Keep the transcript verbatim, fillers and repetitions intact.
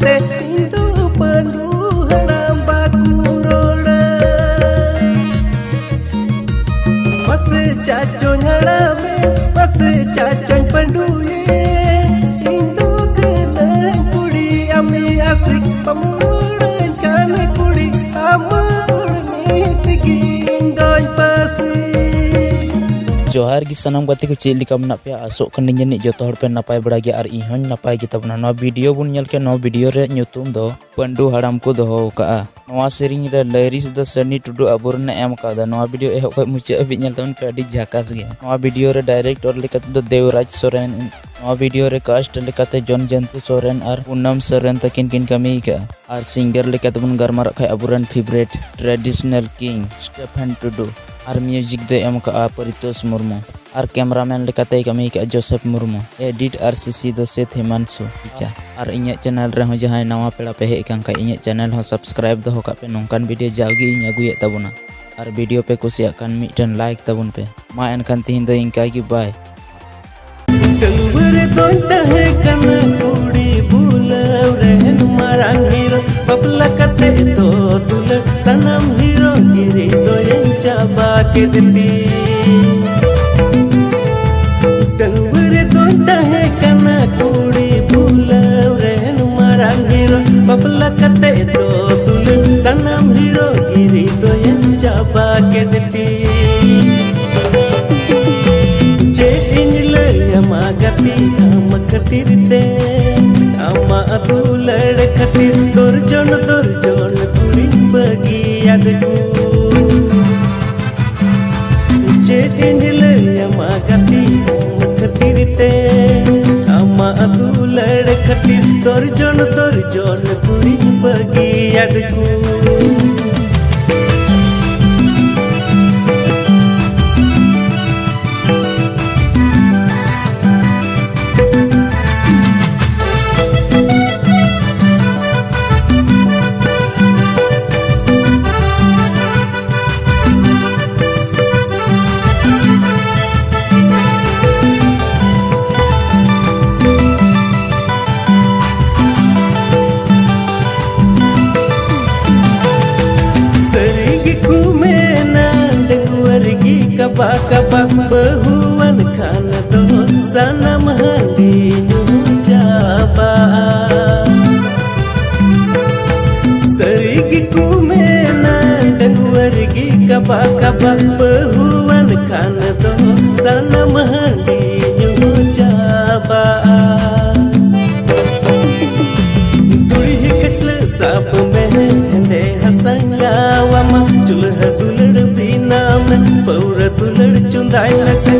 ᱛᱮ ᱤᱧ ᱫᱚ ᱯᱟᱹᱰᱩ ᱦᱟᱲᱟᱢ ᱵᱟᱠᱚ ᱨᱚᱲᱟ᱾ ᱢᱟᱥᱮ ᱪᱟᱪᱚᱧ ᱦᱟᱲᱟᱢᱮ, ᱢᱟᱥᱮ ᱪᱟᱪᱚᱧ ᱯᱟᱹᱰᱩᱭᱮ, ᱤᱧ ᱫᱚ ᱠᱟᱹᱱᱟᱹᱧ ᱠᱩᱲᱤ ᱟᱢᱤ ᱟᱥᱤᱠ ᱵᱟᱢ ᱨᱚᱲᱟᱹᱧ ᱠᱟᱱ ᱠᱩᱲᱤ ᱟᱢ ᱨᱚᱲ ᱢᱮ ᱛᱮᱜᱮ ᱤᱧ ᱫᱚᱧ ᱯᱟᱹᱥᱤ᱾ ᱡᱚᱦᱟᱨ ᱜᱮ ᱥᱟᱱᱟᱢ ᱜᱟᱛᱮ ᱠᱚ, ᱪᱮᱫ ᱞᱮᱠᱟ ᱢᱮᱱᱟᱜ ᱯᱮᱭᱟ? ᱟᱥᱚᱜ ᱠᱟᱹᱱᱟᱹᱧ ᱡᱟᱹᱱᱤᱡ ᱡᱚᱛᱚ ᱦᱚᱲ ᱯᱮ ᱱᱟᱯᱟᱭ ᱵᱟᱲᱟ ᱜᱮᱭᱟ ᱟᱨ ᱤᱧ ᱦᱚᱸᱧ ᱱᱟᱯᱟᱭ ᱜᱮ ᱛᱟᱵᱚᱱᱟ᱾ ᱱᱚᱣᱟ ᱵᱷᱤᱰᱤᱭᱳ ᱵᱚᱱ ᱧᱮᱞ ᱠᱮᱫ, ᱱᱚᱣᱟ ᱵᱷᱤᱰᱤᱭᱳ ᱨᱮ ᱧᱩᱛᱩᱢ ᱫᱚ ᱯᱟᱹᱰᱩ ᱦᱟᱲᱟᱢ ᱠᱚ ᱫᱚᱦᱚ ᱟᱠᱟᱫᱼᱟ᱾ ᱱᱚᱣᱟ ᱥᱮᱨᱮᱧ ᱨᱮ ᱞᱟᱭᱨᱤᱥ ᱫᱚ ᱥᱟᱱᱤ ᱴᱩᱰᱩ ᱟᱵᱚᱨᱮᱱ ᱮ ᱮᱢ ᱟᱠᱟᱫᱟ᱾ ᱱᱚᱣᱟ ᱵᱷᱤᱰᱤᱭᱳ ᱮᱦᱚᱵ ᱠᱷᱚᱱ ᱢᱩᱪᱟᱹᱫ ᱦᱟᱹᱵᱤᱡ ᱧᱮᱞ ᱛᱟᱵᱚᱱ ᱯᱮ, ᱟᱹᱰᱤ ᱡᱷᱟᱠᱟᱥ ᱜᱮᱭᱟ᱾ ᱱᱚᱣᱟ ᱵᱷᱤᱰᱤᱭᱳ ᱨᱮ ᱰᱟᱭᱨᱮᱠᱴᱚᱨ ᱞᱮᱠᱟ ᱛᱮᱫᱚ ᱫᱮᱣᱨᱟᱡᱽ ᱥᱚᱨᱮᱱ, ᱱᱚᱣᱟ ᱵᱷᱤᱰᱤᱭᱳ ᱨᱮ ᱠᱟᱥᱴ ᱞᱮᱠᱟᱛᱮ ᱡᱚᱱ ᱡᱚᱱᱛᱩ ᱥᱚᱨᱮᱱ ᱟᱨ ᱯᱩᱱᱟᱢ ᱥᱚᱨᱮᱱ ᱛᱟᱹᱠᱤᱱ ᱠᱤᱱ ᱠᱟᱹᱢᱤ ᱟᱠᱟᱫᱼᱟ᱾ ᱟᱨ ᱥᱤᱝᱜᱟᱨ ᱞᱮᱠᱟ ᱛᱮᱵᱚᱱ ᱜᱟᱞᱢᱟᱨᱟᱜ ᱠᱷᱟᱱ ᱟᱵᱚᱨᱮᱱ ᱯᱷᱮᱵᱟᱨᱮᱴ ᱴᱨᱮᱰᱤᱥᱚᱱᱟᱞ ᱠᱤᱝ ᱥᱴᱮᱯᱷᱮᱱ ᱴᱩᱰᱩ ᱟᱨ ᱢᱤᱭᱩᱡᱤᱠ ᱫᱚᱭ ᱮᱢ ᱟᱠᱟᱫᱼᱟ ᱯᱟᱨᱤᱛᱳᱥ ᱢᱩᱨᱢᱩ᱾ ᱟᱨ ᱠᱮᱢᱨᱟᱢᱮᱱ ᱞᱮᱠᱟᱛᱮᱭ ᱠᱟᱹᱢᱤ ᱟᱠᱟᱫᱼᱟ ᱡᱳᱥᱮᱯᱷ ᱢᱩᱨᱢᱩ᱾ ᱮᱰᱤᱴ ᱟᱨ ᱥᱤᱥᱤ ᱫᱚ ᱥᱮᱛᱷ ᱦᱮᱢᱟᱱᱥᱩ ᱤᱪᱟ᱾ ᱟᱨ ᱤᱧᱟᱹᱜ ᱪᱮᱱᱮᱞ ᱨᱮᱦᱚᱸ ᱡᱟᱦᱟᱸᱭ ᱱᱟᱣᱟ ᱯᱮᱲᱟ ᱯᱮ ᱦᱮᱡ ᱟᱠᱟᱱ ᱠᱷᱟᱱ, ᱤᱧᱟᱹᱜ ᱪᱮᱱᱮᱞ ᱦᱚᱸ ᱥᱟᱵᱥᱠᱨᱟᱭᱤᱵ ᱫᱚᱦᱚ ᱠᱟᱜ ᱯᱮ᱾ ᱱᱚᱝᱠᱟᱱ ᱵᱷᱤᱰᱤᱭᱳ ᱡᱟᱣᱜᱮ ᱤᱧ ᱟᱹᱜᱩᱭᱮᱫ ᱛᱟᱵᱚᱱᱟ᱾ ᱟᱨ ᱵᱷᱤᱰᱤᱭᱳ ᱯᱮ ᱠᱩᱥᱤᱭᱟᱜ ᱠᱷᱟᱱ ᱢᱤᱫᱴᱮᱱ ᱞᱟᱭᱤᱠ ᱛᱟᱵᱚᱱ ᱯᱮ᱾ ᱢᱟ ᱮᱱᱠᱷᱟᱱ ᱛᱤᱦᱤᱧ ᱫᱚ ᱤᱱᱠᱟ ᱜᱮ, ᱵᱟᱭ᱾ ᱰᱟᱹᱝᱣᱟᱹ ᱨᱮᱫᱚᱧ ᱛᱟᱦᱮᱸ ᱠᱟᱱᱟ ᱠᱩᱲᱤ ᱵᱩᱞᱟᱹᱣ ᱨᱮᱱ ᱢᱟᱨᱟᱝ ᱦᱤᱨᱳ᱾ ᱵᱟᱯᱞᱟ ᱠᱟᱛᱮ ᱫᱚ ᱫᱩᱞᱟᱹᱲ ᱥᱟᱱᱟᱢ ᱦᱤᱨᱳ ᱜᱤᱨᱤ ᱫᱚᱭᱮᱧ ᱪᱟᱵᱟ ᱠᱮᱫ ᱛᱤᱧ᱾ ᱰᱟᱹᱝᱣᱟᱹ ᱨᱮᱫᱚᱧ ᱛᱟᱦᱮᱸ ᱠᱟᱱᱟ ᱠᱩᱲᱤ ᱵᱩᱞᱟᱹᱣ ᱨᱮᱱ ᱢᱟᱨᱟᱝ ᱦᱤᱨᱳ᱾ ᱵᱟᱯᱞᱟ ᱠᱟᱛᱮ ᱫᱚ ᱫᱩᱞᱟᱹᱲ ᱥᱟᱱᱟᱢ ᱦᱤᱨᱳ ᱜᱤᱨᱤ ᱫᱚᱭᱮᱧ ᱪᱟᱵᱟ ᱠᱮᱫ ᱛᱤᱧ᱾ ᱪᱮᱫ ᱤᱧ ᱞᱟᱹᱭᱟᱢᱟ ᱜᱟᱛᱮ ᱟᱢ ᱠᱷᱟᱹᱛᱤᱨ ᱛᱮ, ᱟᱢᱟᱜ ᱫᱩᱞᱟᱹᱲ ᱠᱷᱟᱹᱛᱤᱨ ᱫᱚᱨᱡᱚᱱ ᱫᱚᱨᱡᱚᱱ ᱠᱩᱲᱤᱧ ᱵᱟᱹᱜᱤᱭᱟᱫ ᱠᱚ᱾ ᱪᱮᱫ ᱤᱧ ᱞᱟᱹᱭᱟᱢᱟ ᱜᱟᱛᱮ ᱟᱢ ᱠᱷᱟᱹᱛᱤᱨ ᱛᱮ, ᱟᱢᱟᱜ ᱫᱩᱞᱟᱹᱲ ᱠᱷᱟᱹᱛᱤᱨ ᱫᱚᱨᱡᱚᱱ ᱫᱚᱨᱡᱚᱱ ᱠᱩᱲᱤᱧ ᱵᱟᱹᱜᱤᱭᱟᱫ ᱠᱚ᱾ ᱠᱟᱵᱟ ᱠᱟᱵᱟ ᱵᱟᱹᱦᱩᱣᱟᱱ ᱠᱷᱟᱱ ᱫᱚ ᱥᱟᱱᱟᱢ ᱦᱟᱺᱰᱤ ᱧᱩ ᱪᱟᱵᱟᱜᱼᱟ᱾ ᱥᱟᱹᱨᱤ ᱜᱮᱠᱚ ᱢᱮᱱᱟ ᱰᱟᱺᱜᱩᱣᱟᱹ ᱨᱮᱜᱮ ᱠᱟᱵᱟ ᱠᱟᱵᱟ ᱵᱟᱹᱦᱩᱣᱟᱱ ᱠᱷᱟᱱ ᱫᱚ ᱥᱟᱱᱟᱢ ᱦᱟᱺᱰᱤ ᱧᱩ ᱪᱟᱵᱟᱜᱼᱟ᱾ ᱫᱩᱲᱦᱤ ᱠᱟᱹᱪᱞᱟᱹ ᱥᱟᱵ ᱢᱮ, ᱦᱮᱸᱫᱮ ᱦᱟᱥᱟᱧ ᱜᱟᱣᱟᱢᱟ, ᱪᱩᱞᱦᱟᱹ ᱫᱩᱞᱟᱹᱲ ᱵᱮᱱᱟᱣ ᱢᱮ, ᱯᱟᱹᱣᱨᱟᱹ ᱫᱩᱞᱟᱹᱲ ᱪᱚᱸᱫᱟᱭ ᱢᱮᱥᱮ,